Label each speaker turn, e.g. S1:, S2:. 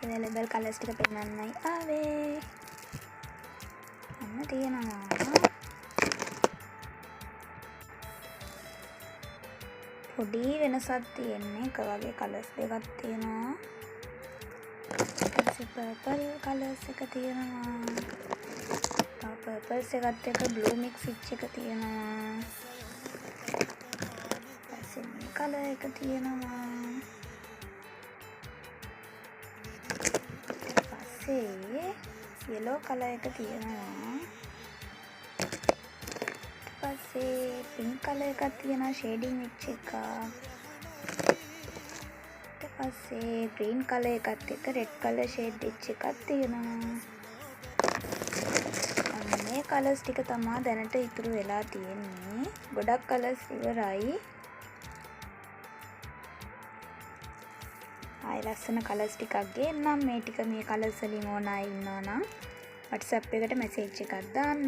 S1: අවైలබල් colours ටික පෙන්වන්නයි ආවේ. ඔන්න තියෙනවා. පොඩි වෙනසක් තියෙන්නේ. එක වගේ කලර්ස් දෙකක් තියෙනවා. ඊට පස්සේ පර්පල් කලර්ස් එක තියෙනවා. තව පර්පල්ස් එකත් එක්ක බ්ලූ මික්ස් වෙච්ච එක තියෙනවා. ඊපස්සේ මේ කලර් එක තියෙනවා. ඊට පස්සේ යෙලෝ කලර් එක තියෙනවා. ඊට පස්සේ පින්ක් කලර් එකක් තියෙනවා ෂේඩින් වෙච්ච එකක්. ඊට පස්සේ ග්‍රීන් කලර් එකත් එක්ක රෙඩ් කලර් ෂේඩ් වෙච්ච එකක් තියෙනවා. ඔන්න මේ කලර්ස් ටික තමා දැනට ඉතුරු වෙලා තියෙන්නේ. ගොඩක් කලර්ස් ඉවරයි. ආයෙ ලස්සන කලර්ස් ටිකක් ගේන්නම්. මේ ටික මේ කලර්ස් වලින් ඕන අය ඉන්නවා නම් WhatsApp එකට මැසේජ් එකක් දාන්න.